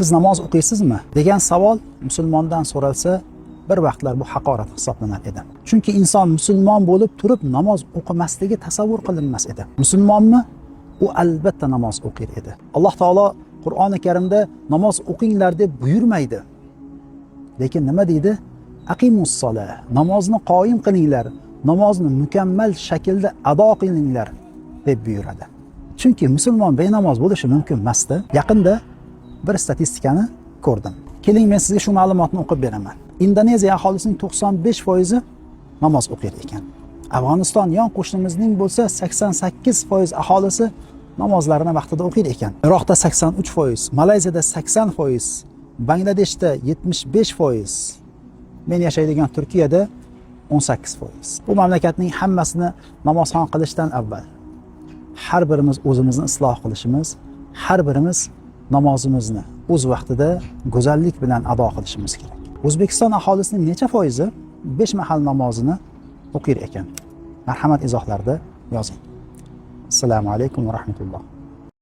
Siz namoz o'qiysizmi degan savol musulmondan so'ralsa, bir vaqtlar bu haqorat hisoblanar edi. Chunki inson musulmon bo'lib turib namoz o'qimasligi tasavvur qilinmas edi. Musulmonmi? U albatta namoz o'qir edi. Alloh taolo Qur'oni Karimda namoz o'qinglar deb buyurmaydi. Lekin nima deydi? Aqimus sola, namozni qoyim qilinglar, namozni mukammal shaklda ado qilinglar deb buyuradi. Chunki musulmon benamoz bo'lishi mumkin emasdi. Yaqinda bir statistikani ko'rdim. Keling, men sizga shu ma'lumotni o'qib beraman. Indoneziya aholisining 95% namoz o'qir ekan. Afg'oniston yon qo'shnimizning bo'lsa 88% aholisi namozlarini vaqtida o'qir ekan. Iroqda 83%, Malayziyada 80%, Bangladeshda 75%, men yashaydigan Turkiyada 18%. Bu mamlakatning hammasini namozxon qilishdan avval har birimiz o'zimizni isloh qilishimiz, har birimiz namozimizni o'z vaqtida go'zallik bilan ado qilishimiz kerak. O'zbekiston aholisining necha foizi 5 mahal namozini o'qir ekan? Marhamat, izohlarda yozing. Assalomu alaykum va rahmatulloh.